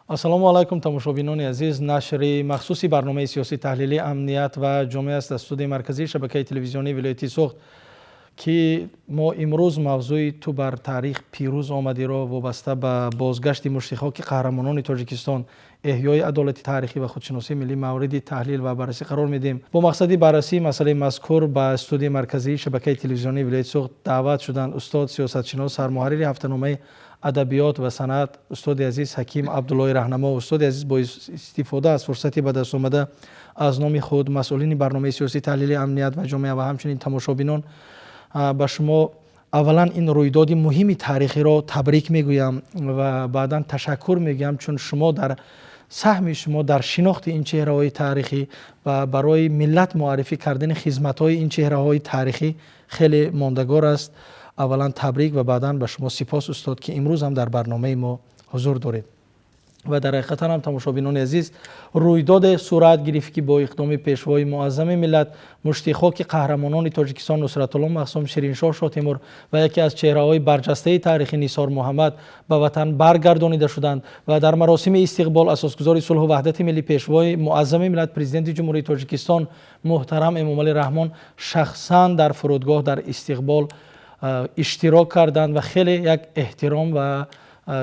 Ассалому алайкум, тамошобинони азиз. Нашри махсуси барномаи сиёсӣ таҳлили «Амният ва ҷомеа» аст аз студияи марказии шабакаи телевизионии вилояти Суғд, ки мо имрӯз мавзӯи «Ту бар таърих пирӯз омадиро» вобаста ба бозгашти мушти хоки қаҳрамонони Тоҷикистон, эҳёи адолати таърихӣ ва худшиносии миллӣ мавриди таҳлил ва баррасӣ қарор медиҳем. Бо мақсади баррасии масъалаи мазкур ба студияи марказии шабакаи телевизионии вилояти Суғд даъват шуданд устод, сиёсатшинос, сармуҳаррири ҳафтаномаи «Адабиёт ва санъат», устоди азиз Ҳаким Абдуллои Раҳнамо. Устоди азиз, бо истифода аз фурсати ба даст омада, аз номи худ, масъулини барномаи сиёсии таҳлили «Амният ва ҷомеа» ва ҳамчунин тамошобинон ба шумо аввалан ин рӯйдоди муҳими таърихиро табрик мегӯям ва баъдан ташаккур мегӯям, чун шумо дар саҳми шумо дар шинохти ин чеҳраҳои таърихӣ ва барои миллат муаррифӣ кардани хизматҳои ин чеҳраҳои таърихӣ хеле мондагор аст. Аввалан табрик ва баъдан ба шумо сипос, устод, ки имрӯз ҳам дар барномаи мо ҳузур доред. Ва дар ҳақиқатан ҳам, тамошобинони азиз, рӯйдоде сурат гирифт, ки бо иқдоми Пешвои муаззами миллат мушти хоки қаҳрамонони Тоҷикистон Нусратулло Махсум, Шириншоҳ Шотемур ва яке аз чеҳраҳои барҷастаи таърихи Нисор Муҳаммад ба ватан баргардонида шуданд. Ва дар маросими истиқбол асосгузори сулҳу ваҳдати миллӣ, Пешвои муаззами миллат, Президенти Ҷумҳурии Тоҷикистон муҳтарам Эмомалӣ Раҳмон шахсан дар фурудгоҳ дар истиқбол иштирок карданд ва хеле як эҳтиром ва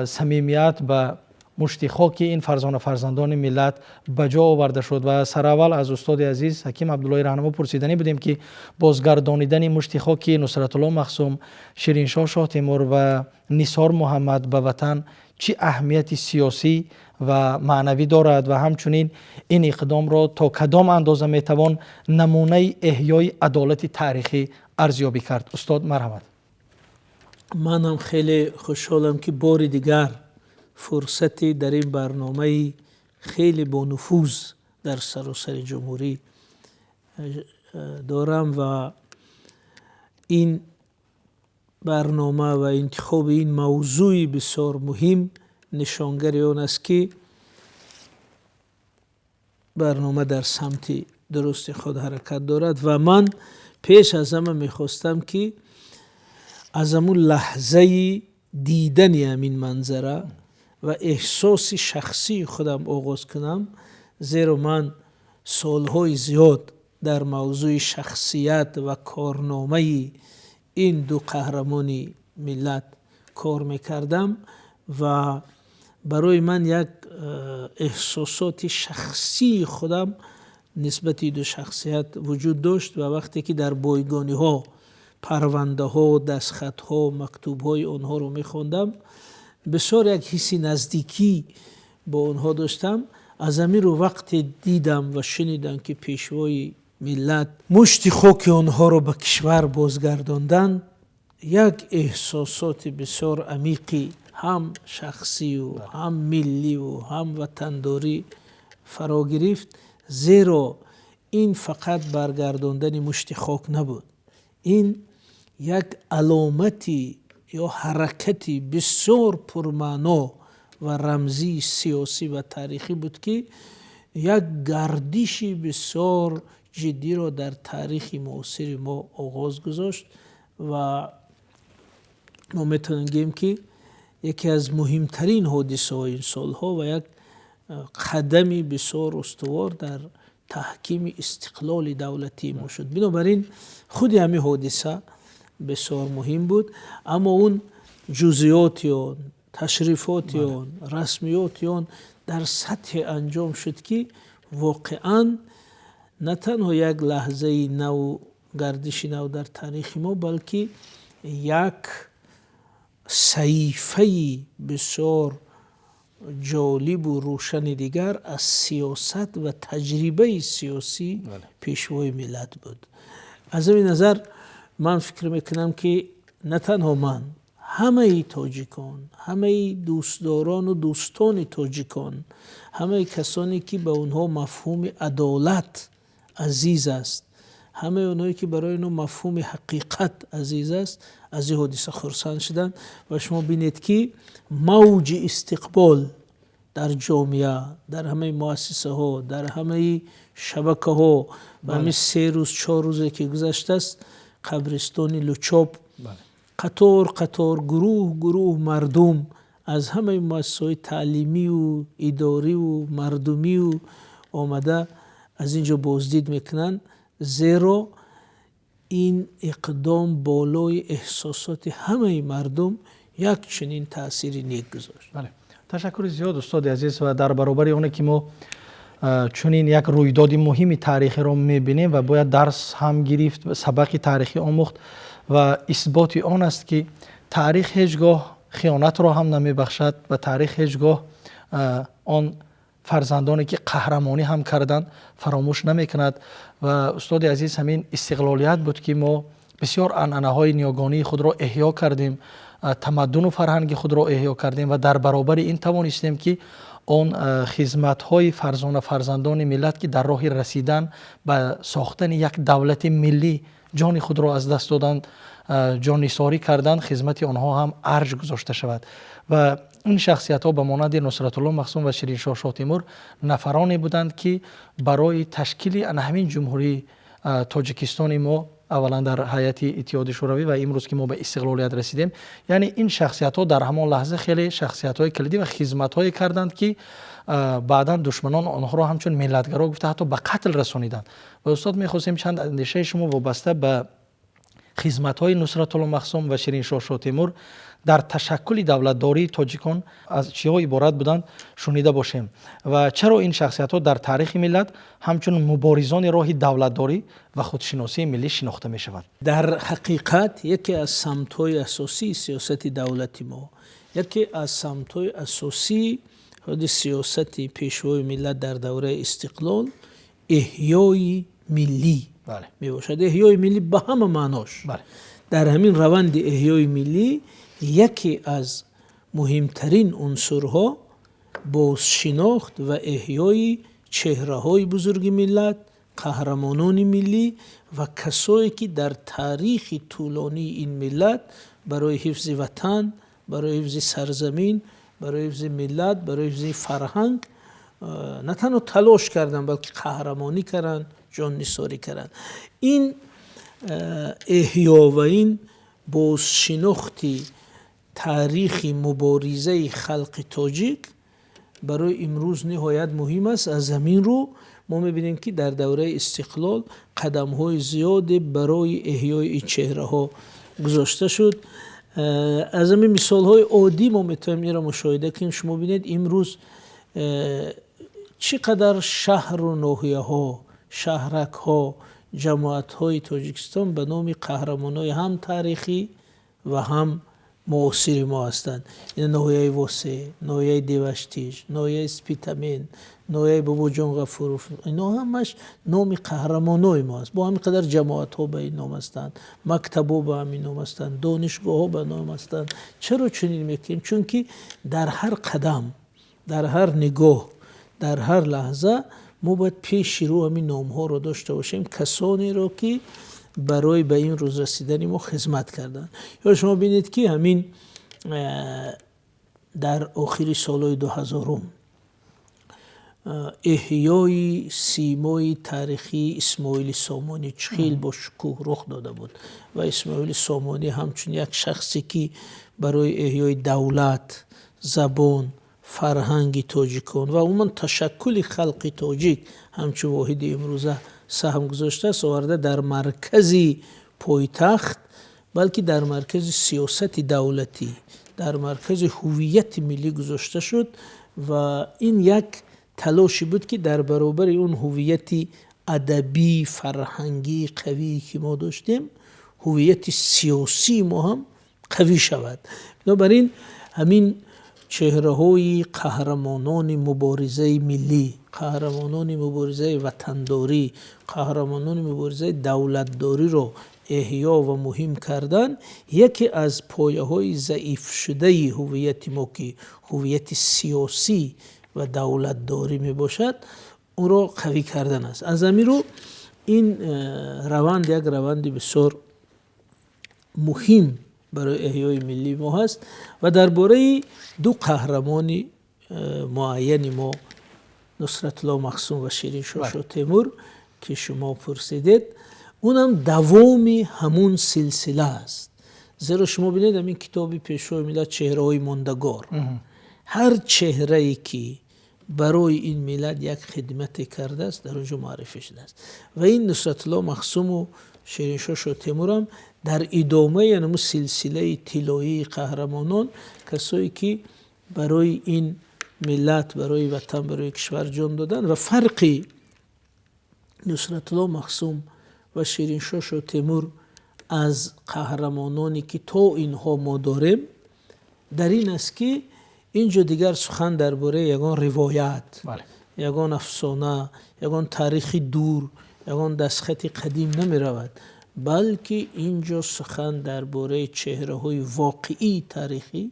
самимият ба мушти хоки ин фарзона фарзандони миллат ба ҷо оварда шуд. Ва сараввал аз устоди азиз Ҳаким Абдуллои Раҳнамо пурсиданӣ будем, ки бозгардонидани мушти хоки Нусратулло Махсум, Шириншоҳ Шоҳтемур ва Нисор Муҳаммад ба ватан чӣ аҳамияти сиёсӣ ва маънавӣ дорад ва ҳамчунин ин иқдомро то кадом андоза метавон намунаи эҳёи адолати таърихӣ арзёбӣ кард. Устод, марҳамат. Манам хеле хушҳолам, ки бори дигар фурсате дар ин барномаи хеле бонуфуз дар саросари ҷумҳурӣ дорам ва ин барнома ва интихоби ин мавзӯи бисёр муҳим нишонгари он аст, ки барнома дар самти дурусти худ ҳаракат дорад. Ва ман пеш аз ҳама мехостам, ки аз ҳамун лаҳзаи дидани ҳамин манзара ва эҳсоси шахсии худам оғоз кунам, зеро ман солҳои зиёд дар мавзӯи шахсият ва корномаи ин ду қаҳрамони миллат кор мекардам ва барои ман як эҳсосоти шахсии худам нисбати ду шахсият вуҷуд дошт. Ва вақте ки дар бойгониҳо парвандаҳо, дастхатҳо, мактубҳои онҳоро мехондам, бисёр як ҳисси наздикӣ бо онҳо доштам. Аз ҳамин рӯ вақте дидам ва шунидам, ки Пешвои миллат мушти хоки онҳоро ба кишвар бозгардонданд, як эҳсосоти бисёр амиқи ҳам шахсию, ҳам милливу, ҳам ватандорӣ фаро гирифт, зеро ин фақат баргардондани мушти хок набуд, ин як аломати ё ҳаракати бисёр пурмаъно ва рамзии сиёсӣ ва таърихӣ буд, ки як гардиши бисёр ҷиддиро дар таърихи муосири мо оғоз гузошт. Ва мо метавонем гӯем, ки яке аз муҳимтарин ҳодисаҳои ин солҳо ва як қадами бисёр устувор дар таҳкими истиқлоли давлатии мо шуд. Бинобар ин худи ҳамин ҳодиса бисёр муҳим буд, аммо он ҷузъиёти он, ташрифоти он, расмиёти он дар сатҳе анҷом шуд, ки воқеан на танҳо як лаҳзаи наву гардиши нав дар таърихи мо, балки як саҳифаи бисёр ҷолибу рӯшани дигар аз сиёсат ва таҷрибаи сиёсии Пешвои миллат буд. Аз ҳамин назар ман фикр мекунам, ки на танҳо ман, ҳамаи тоҷикон, ҳамаи дӯстдорону дӯстони тоҷикон, ҳамаи касоне, ки ба онҳо мафҳуми адолат азиз аст, ҳамаи онҳое, ки барои онҳо мафҳуми ҳақиқат азиз аст, аз ин ҳодиса хурсанд шуданд. Ва шумо бинед, ки мавҷи истиқбол дар ҷомеа, дар ҳамаи муассисаҳо, дар ҳамаи шабакаҳо ва ҳамин 3 рӯз, 4 рӯзе ки гузаштааст, қабристони Лучоб қатор қатор, гурӯҳ гурӯҳ мардум Аз ҳамаи муассисаҳои таълимию идориву мардумию омада аз ин ҷо боздид мекунанд, зеро ин иқдом болои эҳсосоти ҳамаи мардум як чунин таъсири нек гузошт. Бале, ташаккури зиёд, устоди азиз. Ва дар баробари оне ки мо чунин як рӯйдоди муҳими таърихиро мебинем ва бояд дарс ҳам гирифт, сабақи таърихӣ омӯхт ва исботи он аст, ки таърих ҳеҷ гоҳ хиёнатро ҳам намебахшад ва таърих ҳеҷ гоҳ он фарзандоне ки қаҳрамонӣ ҳам карданд, фаромӯш намекунад. Ва устоди азиз, ҳамин истиқлолият буд, ки мо бисёр анъанаҳои ниёгонии худро эҳё кардем, тамаддуну фарҳанги худро эҳё кардем ва дар баробари ин тавонистем, ки он хизматҳои фарзона фарзандони миллат, ки дар роҳи расидан ба сохтани як давлати миллӣ ҷони худро аз даст доданд, ҷоннисорӣ карданд, хизмати онҳо ҳам арҷ гузошта шавад. Ва ин шахсиятҳо ба монанди Нусратулло Махсум ва Шириншоҳ Шотимур нафароне буданд, ки барои ташкили ана ҳамин Ҷумҳурии Тоҷикистони мо, аввалан дар ҳайати Иттиҳоди Шӯравӣ ва имрӯз ки мо ба истиқлолият расидем, яъне ин шахсиятҳо дар ҳамон лаҳза хеле шахсиятҳои калидӣ ва хизматҳое карданд, ки баъдан душманон онҳоро ҳамчун миллатгаро гуфта, ҳатто ба қатл расониданд. Ва устод, мехостем чанд андешаи шумо вобаста ба хизматҳои Нусратулло Махсум ва Шириншоҳ Шотемур дар ташаккули давлатдории тоҷикон аз чиҳо иборат буданд, шунида бошем ва чаро ин шахсиятҳо дар таърихи миллат ҳамчун муборизони роҳи давлатдорӣ ва худшиносии миллӣ шинохта мешаванд. Дар ҳақиқат, яке аз самтҳои асосии сиёсати давлати мо, яке аз самтҳои асосии худи сиёсати Пешвои миллат дар давраи истиқлол эҳёи миллӣ мебошад. Эҳёи миллӣ ба ҳама маънош. Дар ҳамин раванди эҳёи миллӣ яке аз муҳимтарин унсурҳо бозшинохт ва эҳёи чеҳраҳои бузурги миллат, қаҳрамонони миллӣ ва касое ки дар таърихи тӯлонии ин миллат барои ҳифзи ватан, барои ҳифзи сарзамин, барои ҳифзи миллат, барои ҳифзи фарҳанг на танҳо талош карданд, балки қаҳрамонӣ карданд, ҷоннисорӣ карданд. Ин эҳё ва ин бозшинохти таърихи муборизаи халқи тоҷик барои имрӯз ниҳоят муҳим аст. Аз ҳамин рӯ мо мебинем, ки дар давраи истиқлол қадамҳои зиёде барои эҳёи ин чеҳраҳо гузошта шуд. Аз ҳамин мисолҳои оддӣ мо метавонем инро мушоҳида кунем. Шумо бинед, имрӯз чӣ қадар шаҳру ноҳияҳо, шаҳракҳо, ҷамоатҳои Тоҷикистон ба номи қаҳрамонҳои ҳам таърихӣ ва ҳам муосири мо ҳастанд. Ин ноҳияи Восе, ноҳияи Деваштич, ноҳияи Спитамен, ноҳияи Бобоҷон Ғафуров, ино ҳамаш номи қаҳрамонҳои мо аст. Бо ҳамин қадар ҷамоатҳо ба ин ном ҳастанд, мактабҳо ба ҳамин ном ҳастанд, донишгоҳҳо ба ном ҳастанд. Чаро чунин мекунем? Чунки дар ҳар қадам, дар ҳар нигоҳ, дар ҳар лаҳза мо бояд пеши рӯ ҳамин номҳоро дошта бошем, касонеро ки барои ба ин рӯз расидани мо хизмат карданд. Ё шумо бинед, ки ҳамин дар охири солҳои 2000-ум эҳёи симои таърихии Исмоили Сомонӣ чӣ хел бо шукӯҳ рух дода буд ва Исмоили Сомонӣ ҳамчун як шахсе ки барои эҳёи давлат, забон, фарҳанги тоҷикон ва умуман ташаккули халқи тоҷик ҳамчун воҳиди имрӯза саҳм гузоштааст, оварда дар маркази пойтахт, балки дар маркази сиёсати давлатӣ, дар маркази ҳуввияти миллӣ гузошта шуд. Ва ин як талоше буд, ки дар баробари он ҳуввияти адабӣ, фарҳангии қавие ки мо доштем, ҳуввияти сиёсии мо ҳам қавӣ шавад. Бинобар ин ҳамин чеҳраҳои қаҳрамонони муборизаи миллӣ, қаҳрамонони муборизаи ватандорӣ, қаҳрамонони муборизаи давлатдориро эҳё ва муҳим кардан яке аз пояҳои заифшудаи ҳуввияти мо, ки ҳуввияти сиёсӣ ва давлатдорӣ мебошад, ӯро қавӣ кардан аст. Аз ҳамин рӯ ин раванд як раванди бисёр муҳим барои эҳёи миллии мо ҳаст. Ва дар бораи ду қаҳрамони муайяни мо, Нусратулло Махсум ва Шириншоҳ Шотемур, ки шумо пурсидед, унам давоми ҳамун силсила аст. Зеро шумо бинед, ҳамин китоби Пешвои миллат «Чеҳраҳои мондагор», ҳар чеҳрае ки барои ин миллат як хидмате кардааст, дар он ҷо муаррифӣ шудааст. Ва ин Нусратулло Махсуму Шириншоҳ Шотемурам дар идомаи ҳамун силсилаи тиллоии қаҳрамонон, касое ки барои ин миллат, барои ватан, барои кишвар ҷон доданд. Ва фарқи Нусратулло Махсум ва Шириншоҳ Шотемур аз қаҳрамононе ки то инҳо мо дорем дар ин аст, ки ин ҷо дигар сухан дар бораи ягон ривоят, ягон афсона, ягон таърихи дур, ягон дастхати қадим намеравад, балки ин ҷо сухан дар бораи чеҳраҳои воқеии таърихӣ,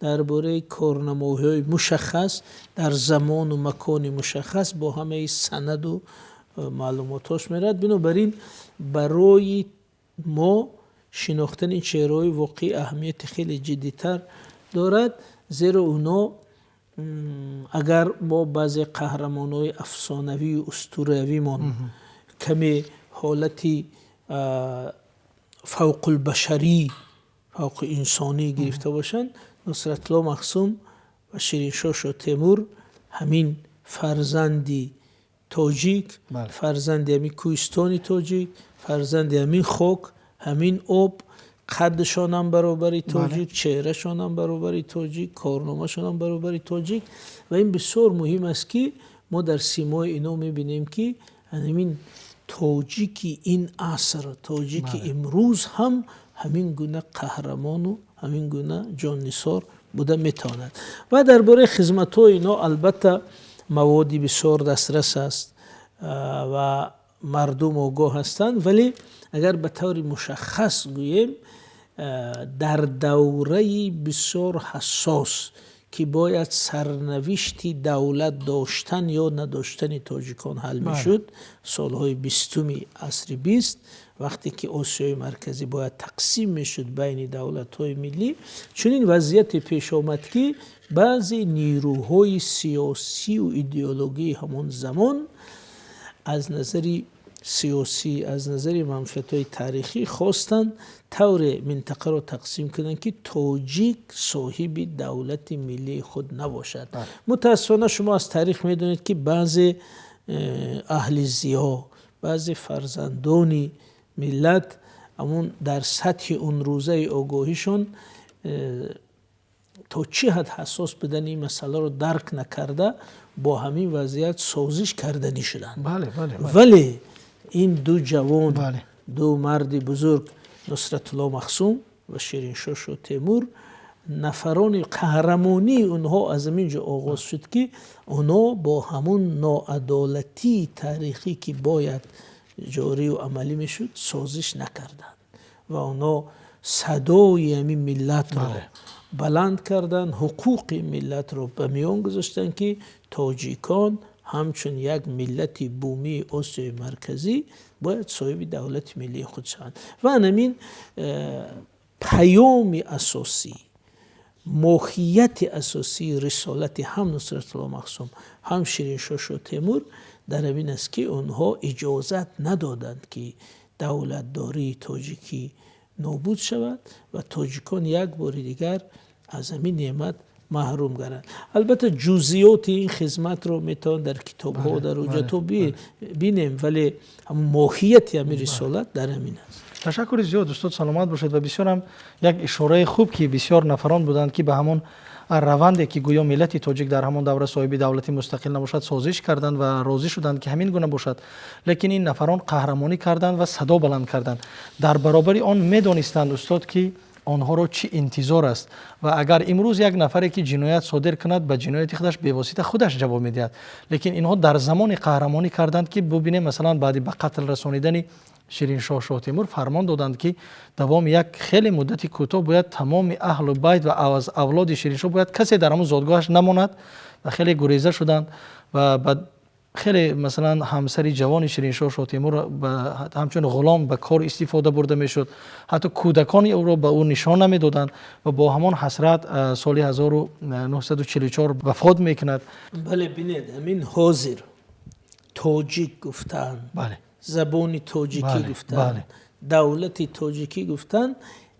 дар бораи корнамоиҳои мушаххас дар замону макони мушаххас бо ҳамаи санаду маълумотҳош меравад. Бинобар ин барои мо шинохтани чеҳраҳои воқеӣ аҳамияти хеле ҷиддитар дорад, зеро оно агар мо баъзе қаҳрамонҳои афсонавию устуравимон каме ҳолати фавқулбашарӣ, фавқуинсонӣ гирифта бошанд, Нусратулло Махсум ва Шириншоҳ Шотемур ҳамин фарзанди тоҷик, фарзанди ҳамин кӯҳистони тоҷик, фарзанди ҳамин хок, ҳамин об, қадшонам баробари тоҷик, чеҳрашонам баробари тоҷик, корномашонам баробари тоҷик. Ва ин бисёр муҳим аст, ки мо дар симои ино мебинем, ки ҳамин тоҷики ин аср, тоҷики имрӯз ҳам ҳамин гуна қаҳрамону ҳамин гуна ҷоннисор буда метавонад. Ва дар бораи хизматҳои ино албатта маводи бисёр дастрас аст ва мардум огоҳ ҳастанд, вале агар ба таври мушаххас гӯем, дар давраи бисёр ҳассос, ки бояд сарнавишти давлат доштан ё надоштани тоҷикон ҳал мешуд, солҳои 20-уми асри 20, вақте ки Осиёи Марказӣ бояд тақсим мешуд байни давлатҳои миллӣ, чунин вазъияте пеш омад, ки баъзе нерӯҳои сиёсию идеологии ҳамон замон аз назари сиёсӣ, аз назари манфиатҳои таърихӣ хостанд тавре минтақаро тақсим кунанд, ки тоҷик соҳиби давлати миллии худ набошад. Мутаассифона, шумо аз таърих медонед, ки баъзе аҳли зиё, баъзе фарзандони миллат ҳамун дар сатҳи онрӯзаи огоҳишон то чӣ ҳад ҳассос будани ин масъаларо дарк накарда, бо ҳамин вазъият созиш карданӣ шуданд. Вале ин ду ҷавон, ду марди бузург, Нусратулло Махсум ва Шириншоҳ Шотемур, нафарони қаҳрамонии онҳо аз ҳамин ҷо оғоз шуд, ки онҳо бо ҳамун ноадолатии таърихӣ, ки бояд ҷорию амалӣ мешуд, созиш накарданд ва онҳо садои ҳамин миллатро баланд карданд, ҳуқуқи миллатро ба миён гузоштанд, ки тоҷикон ҳамчун як миллати бумии Осиёи Марказӣ бояд соҳиби давлати миллии худ шаванд. Ва ҳамин паёми асосӣ, моҳияти асосии рисолати ҳам Нусратулло Махсум, ҳам Шириншоҳ Шотемур дар ҳамин аст, ки онҳо иҷозат надоданд, ки давлатдории тоҷикӣ нобуд шавад ва тоҷикон як бори дигар аз ҳамин неъмат маҳрум гарданд. Албатта, ҷузъиёти ин хизматро метавон дар китобҳо, дар ҳуҷҷатҳо бинем, вале моҳияти ҳамин рисолат дар ҳамин аст. Ташаккури зиёд, устод, саломат бошед. Ва бисёрам як ишораи хуб, ки бисёр нафарон буданд, ки ба ҳамон раванде, ки гӯё миллати тоҷик дар ҳамон давра соҳиби давлати мустақил набошад, созиш карданд ва розӣ шуданд, ки ҳамин гуна бошад. Лекин ин нафарон қаҳрамонӣ карданд ва садо баланд карданд. Дар баробари он медонистанд, устод, ки онҳоро чӣ интизор аст. Ва агар имрӯз як нафаре, ки ҷиноят содир кунад, ба ҷинояти худаш бевосита худаш ҷавоб медиҳад, лекин инҳо дар замоне қаҳрамонӣ карданд, ки бубинем, масалан, баъди ба қатл расонидани Шириншоҳ Шоҳтемур фармон доданд, ки давоми як хеле муддати кӯтоҳ бояд тамоми аҳлу байт ва аз авлоди Шириншоҳ бояд касе дар ҳамон зодгоҳаш намонад. Ва хеле гуреза шуданд ва ба хеле, масалан, ҳамсари ҷавони Шириншоҳ Шоҳтемур ҳамчун ғулом ба кор истифода бурда мешуд, ҳатто кӯдакони ӯро ба ӯ нишон намедоданд ва бо ҳамон ҳасрат соли 1944 вафот мекунад. Бале, бинед, ҳамин ҳозир тоҷик гуфтан, забони тоҷикӣ гуфтан, давлати тоҷикӣ гуфтан.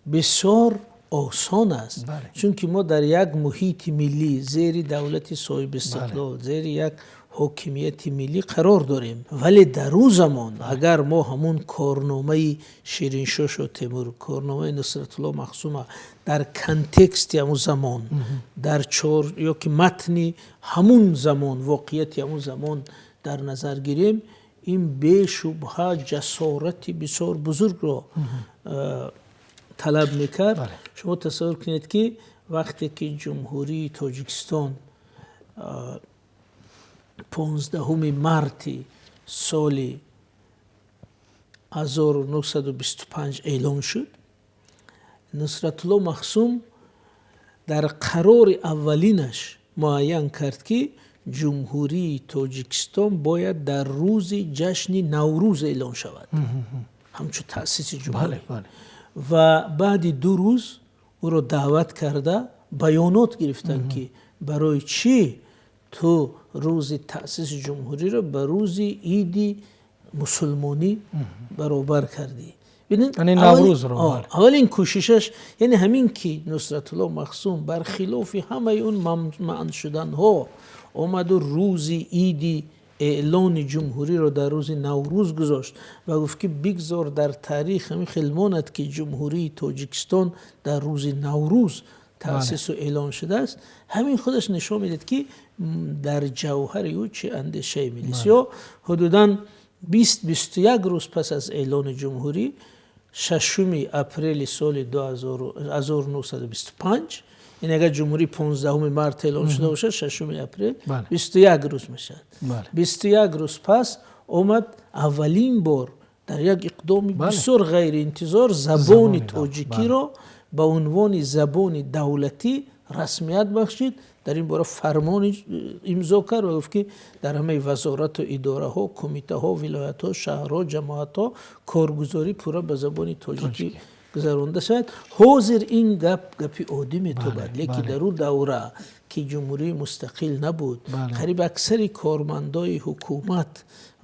Бисёр осон аст, чунки мо дар як муҳити миллӣ, зери давлати соҳибистиқлол, зери як ҳокимияти миллӣ қарор дорем. Вале дар ӯ замон агар мо ҳамун корномаи Шириншоҳ Шотемур, корномаи Нусратулло Махсума дар контексти ҳамун замон, дар чор ё ки матни ҳамун замон, воқеияти ҳамун замон дар назар гирем, ин бешубҳа ҷасорати бисёр бузургро талаб мекард. Шумо тасаввур кунед, ки вақте ки Ҷумҳурии Тоҷикистон 15 марти соли 1925 эълон шуд, Нусратулло Махсум дар қарори аввалинаш муайян кард, ки Ҷумҳурии Тоҷикистон бояд дар рӯзи ҷашни Наврӯз эълон шавад, ҳамчун таъсиси ҷумҳурӣ. Ва баъди 2 рӯз ӯро даъват карда, баёнот гирифтанд, ки барои чӣ ту рӯзи таъсиси ҷумҳуриро ба рӯзи иди мусулмонӣ баробар кардӣ. Аввалин кӯшишаш, яъне ҳамин ки Нусратулло Махсум бархилофи ҳамаи он манъ шуданҳо омаду рӯзи иди эълони ҷумҳуриро дар рӯзи Наврӯз гузошт ва гуфт, ки бигзор дар таърих ҳамин хел монад, ки Ҷумҳурии Тоҷикистон дар рӯзи Наврӯз таъсису эълон шудааст, ҳамин худаш нишон медиҳад, ки дар ҷавҳари ӯ чӣ андешае мелист. Ё ҳудудан 20-21 рӯз пас аз эълони ҷумҳурӣ, 6 апрели соли 1925, ин агар ҷумҳурӣ 15 март эълон шуда бошад, 6 апрел 21 рӯз мешавад. 21 рӯз пас омад, аввалин бор дар як иқдоми бисёр ғайриинтизор забони тоҷикиро ба унвони забони давлатӣ расмият бахшид. Дар ин бора фармон имзо кард ва гуфт, ки дар ҳамаи вазорату идораҳо, кумитаҳо, вилоятҳо, шаҳрҳо, ҷамоатҳо коргузорӣ пурра ба забони тоҷикӣ гузаронда шавад. Ҳозир ин гап гапи оддӣ метобад, лекин дар ӯ давра, ки ҷумҳурии мустақил набуд, қариб аксари кормандои ҳукумат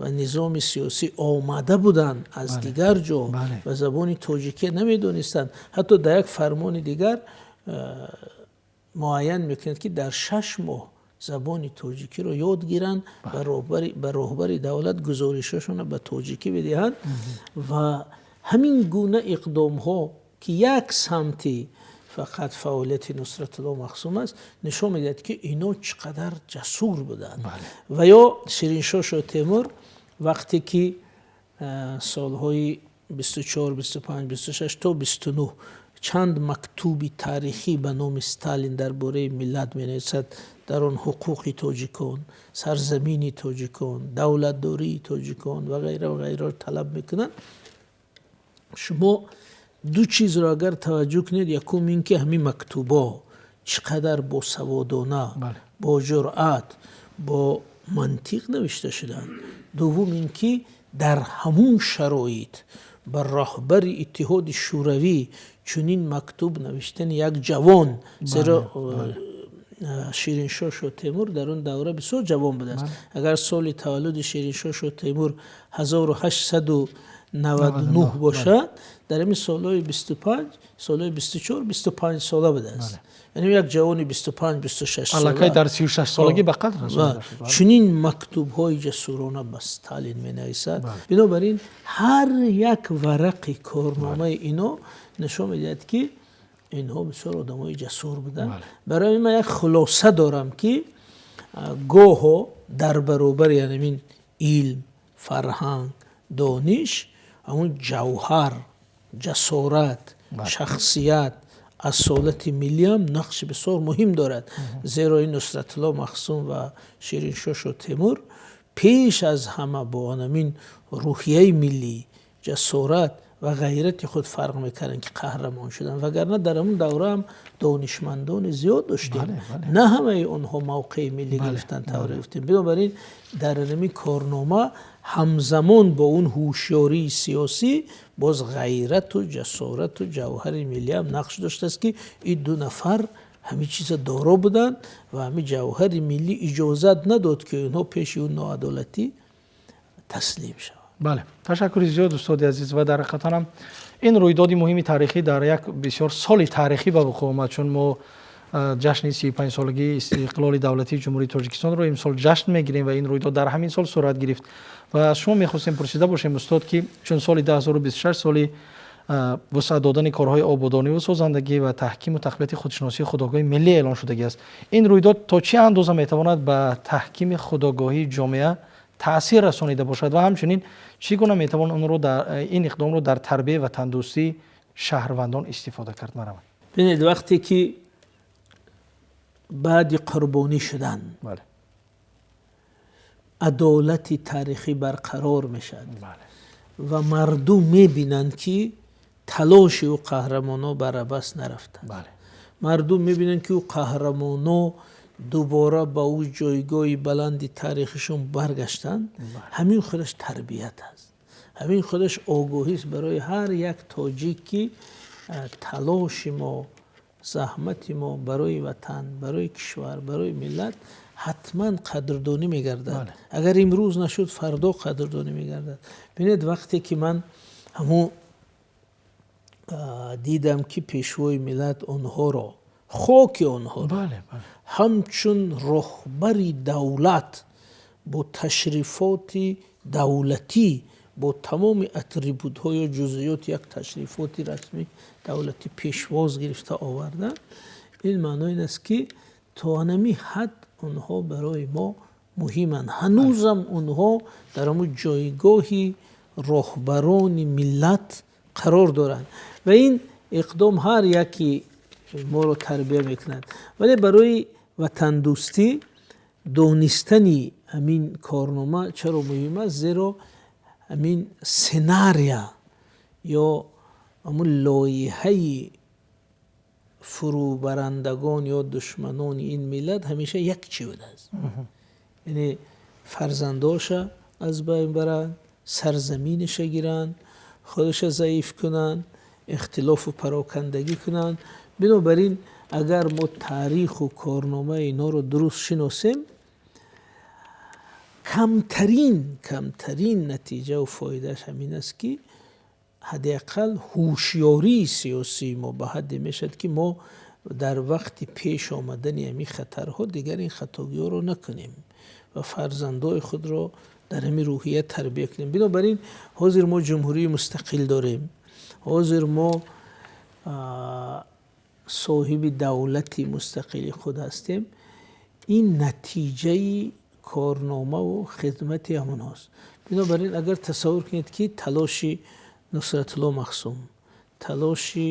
ва низоми сиёсӣ омада буданд аз дигар ҷо ва забони тоҷикӣ намедонистанд. Ҳатто дар як фармони дигар муайян мекунад, ки дар 6 моҳ забони тоҷикиро ёд гиранд ва ба роҳбари давлат гузоришҳошонро ба тоҷикӣ бидиҳанд. Ва ҳамин гуна иқдомҳо, ки як самти фақат фаъолияти Нусратулло Махсум аст, нишон медиҳад, ки ино чӣ қадар ҷасур буданд. Ва ё Шириншоҳ Шотемур вақте ки солҳои 24, 25, 26 то 29 чанд мактуби таърихӣ ба номи Сталин дар бораи миллат менависад, дар он ҳуқуқи тоҷикон, сарзамини тоҷикон, давлатдории тоҷикон ва ғайра ва ғайраро талаб мекунанд. Шумо ду чизро агар таваҷҷӯҳ кунед, якум ин ки ҳамин мактубо чӣ қадар босаводона, бо ҷуръат, бо мантиқ навишта шуданд. Дуввум ин ки дар ҳамун шароит ба роҳбари Иттиҳоди Шӯравӣ чунин мактуб навиштани як ҷавон, зеро Шириншоҳ Шотемур дар он давра бисёр ҷавон будааст. Агар соли таваллуди Шириншоҳ Шотемур 1899 бошад, дар ҳамин солҳои 25, солҳои 24, 25 сола будааст. Яъне як ҷавони 25, 26 сола. Аллакай дар 36 солагӣ ба қатл расонида шуд. Чунин мактубҳои ҷасурона ба Сталин менависад. Бинобар ин ҳар як варақи корномаи ино нишон медиҳад, ки инҳо бисёр одамои ҷасур буданд. Барои ман як хулоса дорам, ки гоҳо дар баробари ҳамин илм, фарҳанг, дониш, ҳамун ҷавҳар, ҷасорат, шахсият, асолати миллӣ ҳам нақши бисёр муҳим дорад. Зеро ин Нусратулло Махсум ва Шириншоҳ Шотемур пеш аз ҳама бо ҳамин рӯҳияи миллӣ, ҷасорат ва ғайрати худ фарқ мекарданд, ки қаҳрамон шуданд. Вагарна дар ҳамон давра ҳам донишмандони зиёд доштем, на ҳамаи онҳо мавқеи миллӣ гирифтанд, тавре гуфтем. Бинобар ин дар ҳамин корнома ҳамзамон бо он ҳушёрии сиёсӣ боз ғайрату ҷасорату ҷавҳари миллӣ ҳам нақш доштааст, ки ин ду нафар ҳамин чиза доро буданд ва ҳамин ҷавҳари миллӣ иҷозат надод, ки онҳо пеши он ноадолатӣ таслим шаванд. Бале, ташаккури зиёд, устоди азиз. Ва дар ҳақиқатан ҳам ин рӯйдоди муҳими таърихӣ дар як бисёр соли таърихӣ ба вуқӯъ омад, чун мо ҷашни 35-солагии истиқлоли давлатии Ҷумҳурии Тоҷикистонро имсол ҷашн мегирем ва ин рӯйдод дар ҳамин сол сурат гирифт. Ва аз шумо мехостем пурсида бошем, устод, ки чун соли 2026 соли вусъат додани корҳои ободониву созандагӣ ва таҳкиму тақвияти худшиносии худогоҳи миллӣ эълон шудагӣ аст, ин рӯйдод то чӣ андоза метавонад ба таҳкими худогоҳии ҷомеа таъсир расонида бошад ва ҳамчунин чӣ гуна метавон онро, ин иқдомро дар тарбияи ватандӯстии шаҳрвандон истифода кард? Марҳамат. Бинед, вақте ки баъди қурбонӣ шудан адолати таърихӣ барқарор мешавад ва мардум мебинанд, ки талоши ӯ қаҳрамоно бар абас нарафтанд, мардум мебинанд, ки ӯ қаҳрамоно дубора ба ӯ ҷойгоҳи баланди таърихишон баргаштанд, ҳамин худаш тарбият аст, ҳамин худаш огоҳист барои ҳар як тоҷик, ки талоши мо, заҳмати мо барои ватан, барои кишвар, барои миллат ҳатман қадрдонӣ мегардад. Агар имрӯз нашуд, фардо қадрдонӣ мегардад. Бинед, вақте ки ман ҳамун дидам, ки пешвои миллат онҳоро, хоки онҳоро ҳамчун роҳбари давлат бо ташрифоти давлатӣ, бо тамоми атрибутҳо ё ҷузъиёти як ташрифоти расмии давлатӣ пешвоз гирифта оварда, ин маънои ин аст, ки то анами ҳад онҳо барои мо муҳиманд. Ҳанӯзам онҳо дар ҳамун ҷойгоҳи роҳбарони миллат қарор доранд ва ин иқдом ҳар яки моро тарбия мекунад. Вале барои ватандӯстӣ донистани ҳамин корнома чаро муҳим аст? Зеро ҳамин сценария ё ҳамун лоиҳаи фурӯбарандагон ё душманони ин миллат ҳамеша як чӣ будааст, яъне фарзандоша аз байн баранд, сарзаминаша гиранд, худша заиф кунанд, ихтилофу парокандагӣ кунанд. Бинобар ин, агар мо таъриху корномаи инҳоро дуруст шиносем, камтарин натиҷаву фоидааш ҳамин аст, ки ҳадди ақал ҳушёрии сиёсии мо ба ҳадде мешавад, ки мо дар вақти пеш омадани ҳамин хатарҳо дигар ин хатогиҳоро накунем ва фарзандои худро дар ҳамин рӯҳия тарбия кунем. Бинобар ин, ҳозир мо ҷумҳурии мустақил дорем, ҳозир мо соҳиби давлати мустақили худ ҳастем. Ин натиҷаи корномаву хидмати ҳамонҳост. Бинобар ин, агар тасаввур кунед, ки талоши Нусратулло Махсум, талоши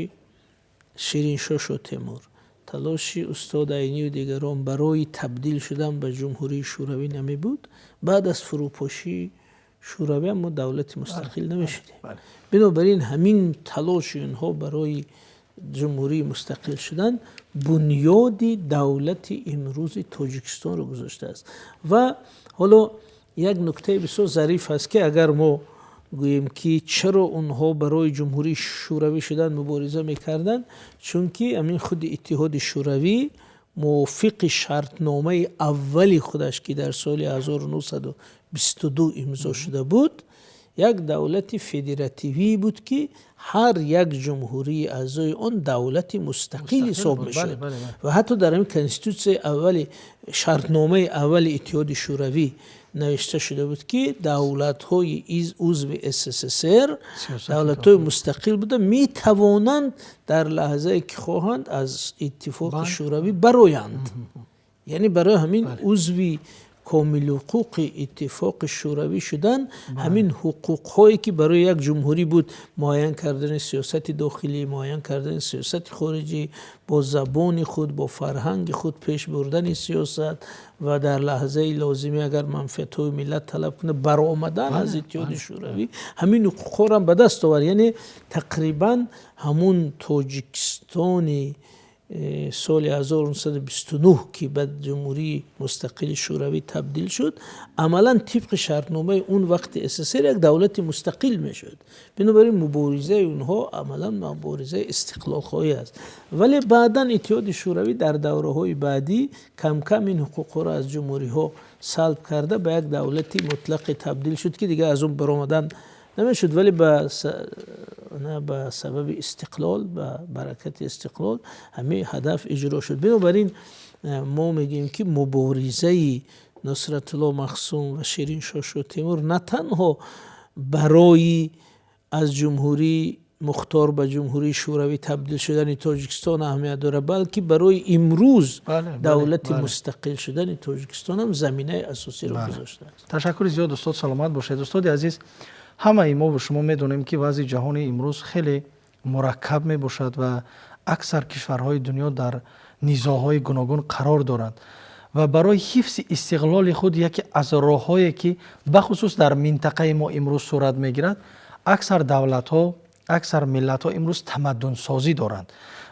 Шириншоҳ Шотемур, талоши устод Айнию дигарон барои табдил шудан ба ҷумҳурии шӯравӣ намебуд, баъд аз фурӯпошии шӯравӣ ҳам мо давлати мустақил намешудем. Бинобар ин, ҳамин талоши инҳо барои ҷумҳурии мустақил шудан бунёди давлати имрӯзи Тоҷикистонро гузоштааст. Ва ҳоло як нуктаи бисёр зариф аст, ки агар мо гӯем, ки чаро онҳо барои ҷумҳурии шӯравӣ шудан мубориза мекарданд, чунки ҳамин худи Иттиҳоди Шӯравӣ мувофиқи шартномаи аввали худаш, ки дар соли 1922 имзо шуда буд, як давлати федеративӣ буд, ки ҳар як ҷумҳурии аъзои он давлати мустақил ҳисоб мешуд. Ва ҳатто дар ҳамин конститутсияи аввали, шартномаи аввали Иттиҳоди Шӯравӣ навишта шуда буд, ки давлатҳои узви СССР давлатҳои мустақил буда метавонанд дар лаҳзае ки хоҳанд аз Иттифоқи Шӯравӣ бароянд. Яъне барои ҳамин узви комилҳуқуқи Иттифоқи Шӯравӣ шудан, ҳамин ҳуқуқҳое ки барои як ҷумҳурӣ буд, муайян кардани сиёсати дохилӣ, муайян кардани сиёсати хориҷӣ, бо забони худ, бо фарҳанги худ пеш бурдани сиёсат ва дар лаҳзаи лозимӣ, агар манфиатҳои миллат талаб кунад, баромадан аз Иттиҳоди Шӯравӣ, ҳамин ҳуқуқҳоро ба даст овард. Яъне тақрибан ҳамун Тоҷикистони Соли 1929, ки ба Ҷумҳурии Мустақили Шӯравӣ табдил шуд, амалан тибқи шартномаи он вақти СССР як давлати мустақил мешуд. Бинобар ин муборизаи онҳо амалан муборизаи истиқлолхоҳӣ аст. Вале баъдан Иттиҳоди Шӯравӣ дар давраҳои баъдӣ кам-кам ин ҳуқуқҳоро аз ҷумҳуриҳо салб карда, ба як давлати мутлақе табдил шуд, ки дигар аз он баромадан намешуд. Вале ба сабаби истиқлол, ба баракати истиқлол ҳамин ҳадаф иҷро шуд. Бинобар ин мо мегӯем, ки муборизаи Нусратулло Махсум ва Шириншоҳ Шотемур на танҳо барои аз ҷумҳурии мухтор ба ҷумҳурии шӯравӣ табдил шудани Тоҷикистон аҳамият дорад, балки барои имрӯз давлати мустақил шудани Тоҷикистон ҳам заминаи асосиро гузоштааст. Ташаккури зиёд, устод, саломат бошед. Устоди азиз, ҳамаи мо ва шумо медонем, ки вазъи ҷаҳони имрӯз хеле мураккаб мебошад ва аксар кишварҳои дунё дар низоъҳои гуногун қарор доранд ва барои ҳифзи истиқлоли худ яке аз роҳҳое, ки бахусус дар минтақаи мо имрӯз сурат мегирад, аксар давлатҳо, аксар миллатҳо имрӯз тамаддунсозӣ доранд.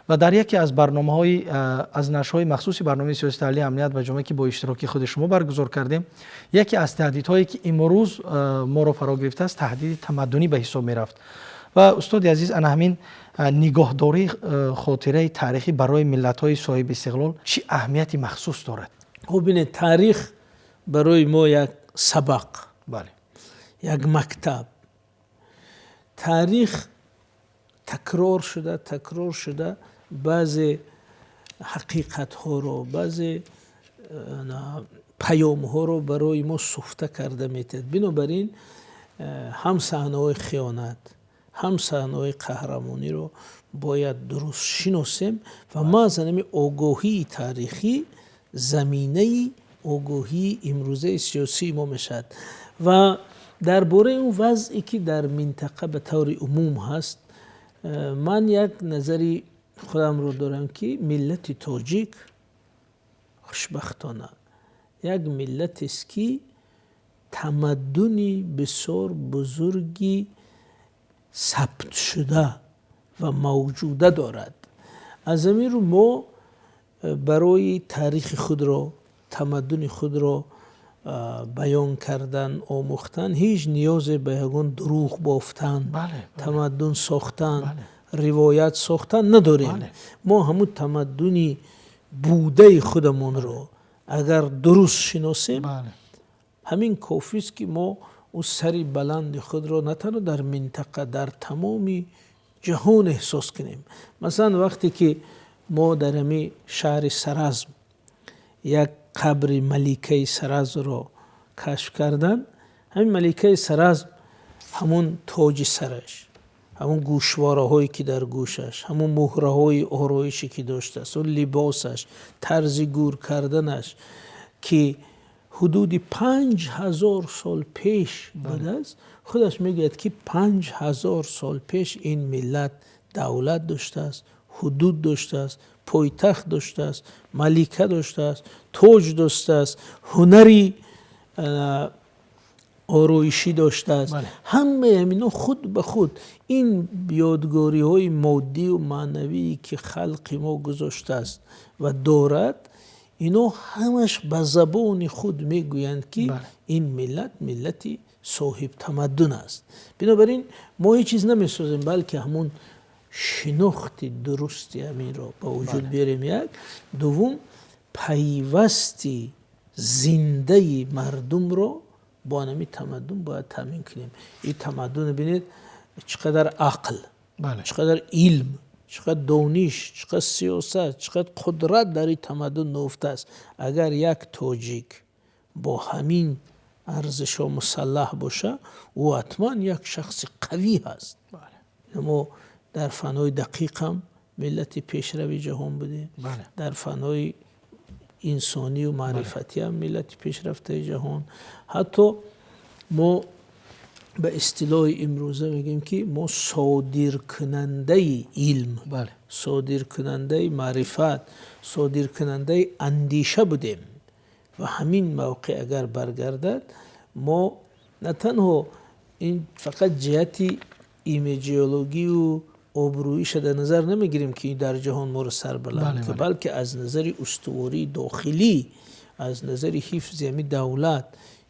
Ва дар яке аз барномаҳои, аз нашрҳои махсуси барномаи сиёси таҳлили амният ва ҷомеа, ки бо иштироки худи шумо баргузор кардем, яке аз таҳдидҳое, ки имрӯз моро фаро гирифтааст, таҳдиди тамаддунӣ ба ҳисоб мерафт. Ва устоди азиз, ана ҳамин нигоҳдории хотираи таърихӣ барои миллатҳои соҳиби истиқлол чӣ аҳамияти махсус дорад? Хуб, бинед, таърих барои мо як сабақ, як мактаб. Таърих такрор шуда, такрор шуда баъзе ҳақиқатҳоро, баъзе паёмҳоро барои мо суфта карда метиҳад. Бинобар ин ҳам саҳнаҳои хиёнат, ҳам саҳнаҳои қаҳрамониро бояд дуруст шиносем ва маҳз ҳамин огоҳии таърихӣ заминаи огоҳии имрӯзаи сиёсии мо мешавад. Ва дар бораи он вазъе, ки дар минтақа ба таври умум ҳаст, ман як назари худамро дорам, ки миллати тоҷик хушбахтона як миллатест, ки тамаддуни бисёр бузурги сабтшуда ва мавҷуда дорад. Аз ҳамин рӯ мо барои таърихи худро, тамаддуни худро баён кардан, омӯхтан ҳеҷ ниёзе ба ягон дурӯғ бофтан, тамаддун сохтан, ривоят сохтан надорем. Мо ҳамун тамаддуни будаи худамонро агар дуруст шиносем, ҳамин кофист, ки мо ӯ сари баланди худро на танҳо дар минтақа, дар тамоми ҷаҳон эҳсос кунем. Масалан, вақте ки мо дар ҳамин шаҳри Саразм як қабри маликаи Саразмро кашф карданд, ҳамин маликаи Саразм, ҳамун тоҷи сараш, ҳамун гӯшвораҳое, ки дар гӯшаш, ҳамун муҳраҳои ороише, ки доштааст, он либосаш, тарзи гӯр карданаш, ки ҳудуди 5000 сол пеш будааст, худаш мегӯяд, ки 5000 сол пеш ин миллат давлат доштааст, ҳудуд доштааст, пойтахт доштааст, малика доштааст, тоҷ доштааст, ҳунари ороишӣ доштааст. Ҳамаи ҳамино худ ба худ ин ёдгориҳои моддию маънавие, ки халқи мо гузоштааст ва дорад, ино ҳамаш ба забони худ мегӯянд, ки ин миллат миллати соҳибтамаддун аст. Бинобар ин мо ҳеҷ чиз намесозем, балки ҳамун шинохти дурусти ҳаминро ба вуҷуд биёрем, як. Дуввум, пайвасти зиндаи мардумро бо ҳамин тамаддун бояд таъмин кунем. Ин тамаддунро бинед, чӣ қадар ақл, чӣ қадар илм, чӣ қадар дониш, чӣ қадар сиёсат, чӣ қадар қудрат дар ин тамаддун нуҳуфтааст. Агар як тоҷик бо ҳамин арзишҳо мусаллаҳ боша, ӯ ҳатман як шахси қавӣ ҳаст. Мо дар фанҳои дақиқ ҳам миллати пешрави ҷаҳон будем, дар фанҳои инсонию маърифатӣ ҳам миллати пешрафтаи ҷаҳон. Ҳатто мо ба истилоҳи имрӯза мегӯем, ки мо содиркунандаи илм, содиркунандаи маърифат, содиркунандаи андеша будем. Ва ҳамин мавқеъ агар баргардад, мо на танҳо ин фақат ҷиҳати имиджиологию Обрӯиша дар назар намегирем, ки дар ҷаҳон моро сарбаланд, балки аз назари устувории дохилӣ, аз назари ҳифзи ҳами давлат,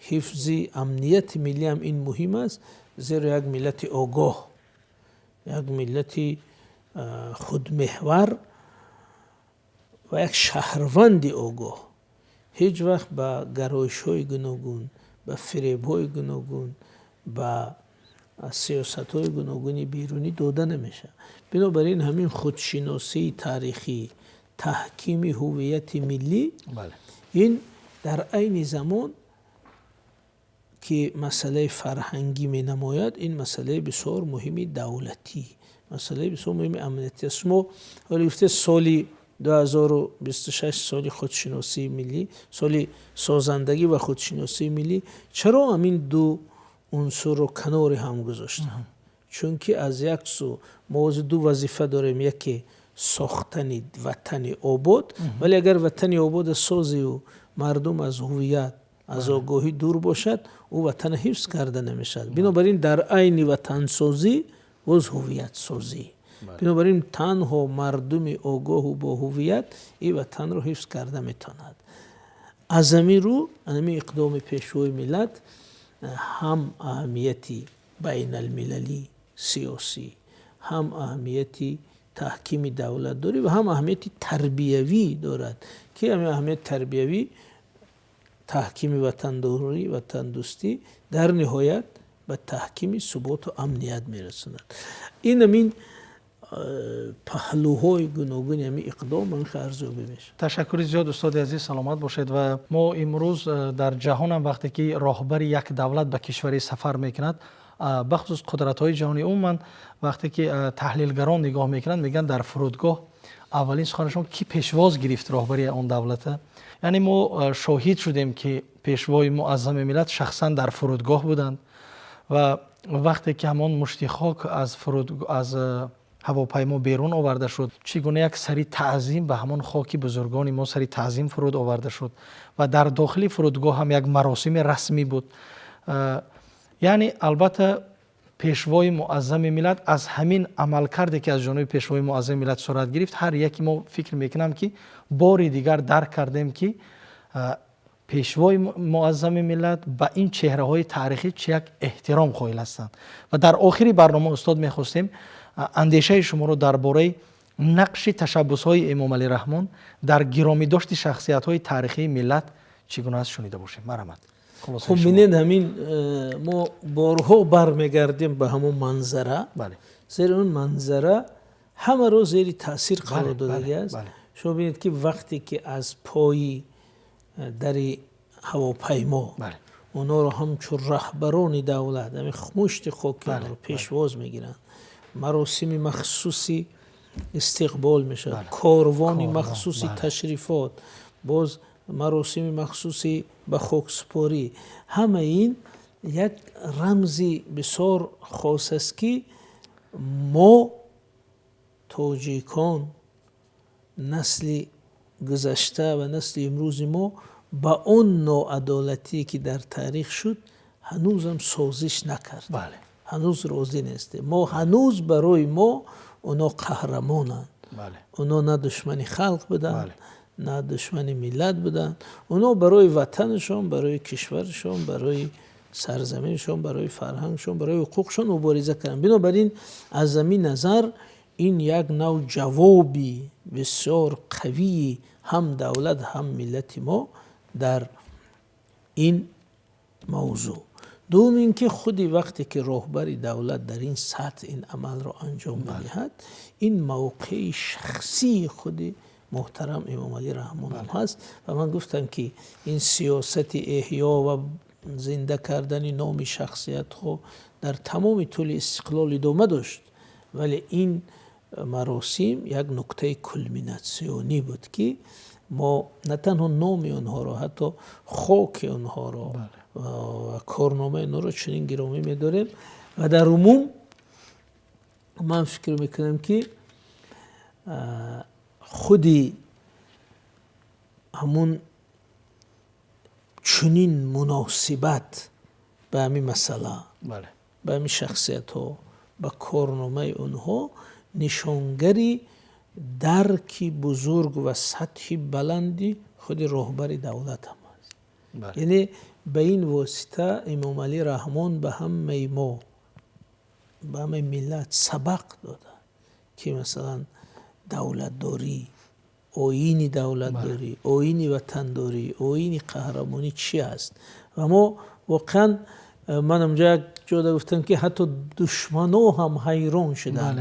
ҳифзи амнияти миллӣ ҳам ин муҳим аст, зеро як миллати огоҳ, як миллати худмеҳвар ва як шаҳрванди огоҳ ҳеҷ вақт ба гароишҳои гуногун, ба фиребҳои гуногун, ба сиёсатҳои гуногуни берунӣ дода намешавад. Бинобар ин ҳамин худшиносии таърихӣ, таҳкими ҳуввияти миллӣ, ин дар айни замон ки масъалаи фарҳангӣ менамояд, ин масъалаи бисёр муҳими давлатӣ, масъалаи бисёр муҳими амниятӣ аст. Шумо ҳоло гуфтед, соли 2026 соли худшиносии миллӣ, соли созандагӣ ва худшиносии миллӣ. Чаро ҳамин ду унсурро канори ҳам гузоштам? Чунки аз як сӯ мо ҳозир ду вазифа дорем: яке сохтани ватани обод, вале агар ватани обода созию мардум аз ҳуввият, аз огоҳӣ дур бошад, ӯ ватана ҳифз карда намешавад. Бинобар ин дар айни ватансозӣ боз ҳуввиятсозӣ. Бинобар ин танҳо мардуми огоҳу бо ҳуввият ин ватанро ҳифз карда метавонад. Аз ҳамин рӯ ҳамин иқдоми Пешвои миллат ҳам аҳамияти байналмилалӣ, сиёсӣ, ҳам аҳамияти таҳкими давлатдорӣ ва ҳам аҳамияти тарбиявӣ дорад, ки ҳамин аҳамияти тарбиявӣ, таҳкими ватандорӣ, ватандӯстӣ дар ниҳоят ба таҳкими суботу амният мерасонад. Ин ҳамин паҳлӯҳои гуногуни ҳамин иқдом ман арзёбӣ мешавад. Ташаккури зиёд, устоди азиз, саломат бошед. Ва мо имрӯз дар ҷаҳонам, вақте ки роҳбари як давлат ба кишваре сафар мекунад, бахусус қудратҳои ҷаҳонӣ, умуман вақте ки таҳлилгарон нигоҳ мекунанд, мегӯянд, дар фурудгоҳ аввалин суханашон: ки пешвоз гирифт роҳбари он давлата? Яъне мо шоҳид шудем, ки Пешвои муаззами миллат шахсан дар фурудгоҳ буданд ва вақте ки ҳамон мушти хок аз ҳавопаймо берун оварда шуд, чӣ гуна як сари таъзим ба ҳамон хоки бузургони мо сари таъзим фуруд оварда шуд ва дар дохили фурудгоҳ ҳам як маросими расмӣ буд. Яъне албатта Пешвои муаззами миллат аз ҳамин амалкарде, ки аз ҷониби Пешвои муаззами миллат сурат гирифт, ҳар яке мо фикр мекунам, ки бори дигар дарк кардем, ки Пешвои муаззами миллат ба ин чеҳраҳои таърихӣ чӣ як эҳтиром қоил ҳастанд. Ва дар охири барнома, устод, мехостем андешаи шуморо дар бораи нақши ташаббусҳои Эмомалӣ Раҳмон дар гиромидошти шахсиятҳои таърихии миллат чӣ гуна аст, шунида бошем. Марҳамат. Хуб, бинед, ҳамин мо борҳо бармегардем ба ҳамон манзара, зеро он манзара ҳамаро зери таъсир қарор додагӣ аст. Шумо бинед, ки вақте ки аз пои дари ҳавопаймо онҳоро ҳамчун раҳбарони давлат ҳамин мушти хоки онҳоро пешвоз мегиранд, маросими махсуси истиқбол мешавад, корвони махсуси ташрифот, боз маросими махсуси ба хоксупорӣ, ҳама ин як рамзи бисёр хос аст, ки мо тоҷикон, насли гузашта ва насли имрӯзи мо, ба он ноадолатие, ки дар таърих шуд, ҳанӯзам созиш накард, ҳанӯз розӣ нестем. Мо ҳанӯз, барои мо оно қаҳрамонанд. Оно на душмани халқ буданд, на душмани миллат буданд. Оно барои ватанашон, барои кишварашон, барои сарзаминашон, барои фарҳангшон, барои ҳуқуқшон мубориза карданд. Бинобар ин аз ҳамин назар ин як нав ҷавоби бисёр қавии ҳам давлат, ҳам миллати мо дар ин мавзӯъ. Дуюм ин ки худи вақте ки роҳбари давлат дар ин сатҳ ин амалро анҷом медиҳад, ин мавқеи шахсии худи муҳтарам Эмомалӣ Раҳмонам ҳаст. Ва ман гуфтам, ки ин сиёсати эҳё ва зинда кардани номи шахсиятҳо дар тамоми тӯли истиқлол идома дошт, вале ин маросим як нуқтаи кулминатсионӣ буд, ки мо на танҳо номи онҳоро, ҳатто хоки онҳоро ва корномаи онҳоро чунин гиромӣ медорем. Ва дар умум ман фикр мекунам, ки худи ҳамун чунин муносибат ба ҳамин масъала, ба ҳамин шахсиятҳо, ба корномаи онҳо Нишонгари дарки бузург ва сатҳи баланди худи роҳбари давлат ҳам аст. Яъне ба ин восита Эмомалӣ Раҳмон ба ҳамаи мо, ба ҳамаи миллат сабақ дода, ки масалан давлатдорӣ, оини давлатдорӣ, оини ватандорӣ, оини қаҳрамонӣ чӣ аст. Ва мо воқеан, ман онҷо як ҷода гуфтам, ки ҳатто душмано ҳам ҳайрон шуданд,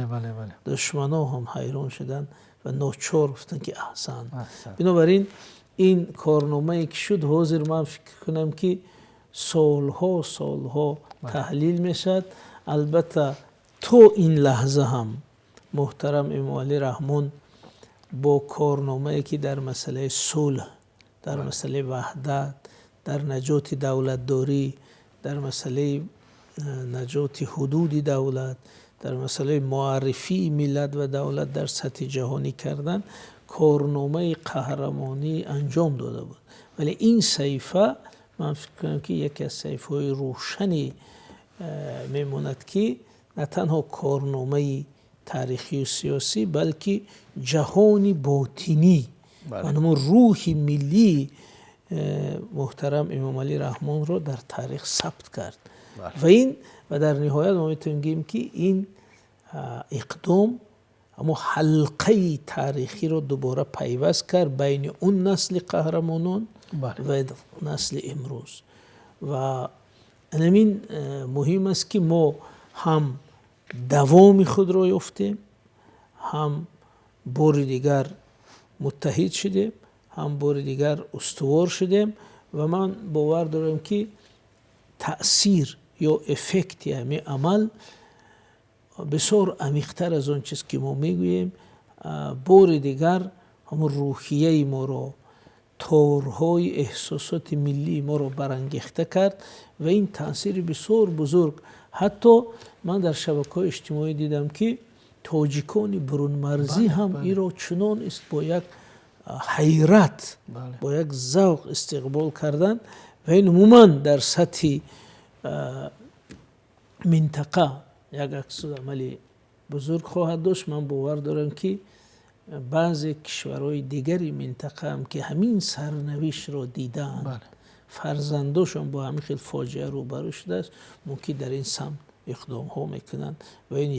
душмано ҳам ҳайрон шуданд ва ночор гуфтанд, ки аҳсан. Бинобар ин, ин корномае ки шуд, ҳозир ман фикр кунам, ки солҳо солҳо таҳлил мешавад. Албатта, то ин лаҳза ҳам муҳтарам Эмомалӣ Раҳмон бо корномае, ки дар масъалаи сулҳ, дар масъалаи ваҳдат, дар наҷоти давлатдорӣ, дар масъалаи наҷоти ҳудуди давлат, дар масъалаи муаррифии миллат ва давлат дар сатҳи ҷаҳонӣ кардан, корномаи қаҳрамонӣ анҷом дода буд, вале ин саҳифа, ман фикр кунам, ки яке аз саҳифаҳои рӯшане мемонад, ки на танҳо корномаи таърихию сиёсӣ, балки ҷаҳони ботинӣ ва рӯҳи миллии муҳтарам Эмомалӣ Раҳмонро дар таърих сабт кард. Ва ин ва дар ниҳоят мо метавонем гӯем, ки ин иқдом ҳамон ҳалқаи таърихиро дубора пайваст кард байни он насли қаҳрамонон ва насли имрӯз. Ва ҳамин муҳим аст, ки мо ҳам давоми худро ёфтем, ҳам бори дигар муттаҳид шудем, ҳам бори дигар устувор шудем. Ва ман бовар дорам, ки таъсир ё эффекти ҳамин амал бисёр амиқтар аз он чиз, ки мо мегӯем, бори дигар ҳамон рӯҳияи моро, торҳои эҳсосоти миллии моро барангехта кард. Ва ин таъсири бисёр бузург, ҳатто ман дар шабакаҳои иҷтимоӣ дидам, ки тоҷикони бурунмарзӣ ҳам инро чунон бо як ҳайрат, бо як завқ истиқбол карданд. Ва ин умуман дар сатҳи минтақа як аксуламали бузург хоҳад дошт. Ман бовар дорам, ки баъзе кишварҳои дигари минтақаам, ки ҳамин сарнавиштро дидаанд, фарзандошон бо ҳамин хел фоҷиа рӯбарӯ шудааст, мумкин дар ин самт иқдомҳо мекунанд. Ва ин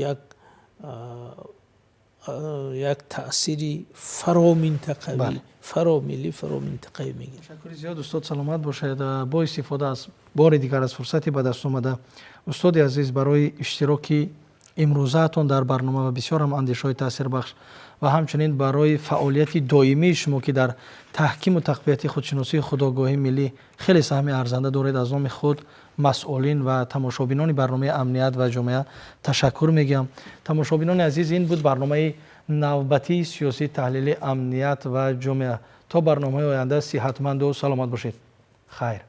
як таъсири фароминтақавӣ, фаромиллӣ, фароминтақавӣ мегирад. Ташаккури зиёд, устод, саломат бошед. Бо истифода аз бори дигар аз фурсати ба даст омада, устоди азиз, барои иштироки имрӯзаатон дар барнома ва бисёр ҳам андешаҳои таъсирбахш ва ҳамчунин барои фаъолияти доимии шумо, ки дар таҳкиму тақвияти худшиносии худогоҳии миллӣ хеле саҳми арзанда доред, аз номи худ, масъулин ва тамошобинони барномаи «Амният ва ҷомеа» ташаккур мегӯям. Тамошобинони азиз, ин буд барномаи навбатии сиёсии таҳлили «Амният ва ҷомеа». То барномаҳои оянда сиҳатманду саломат бошед. Хайр.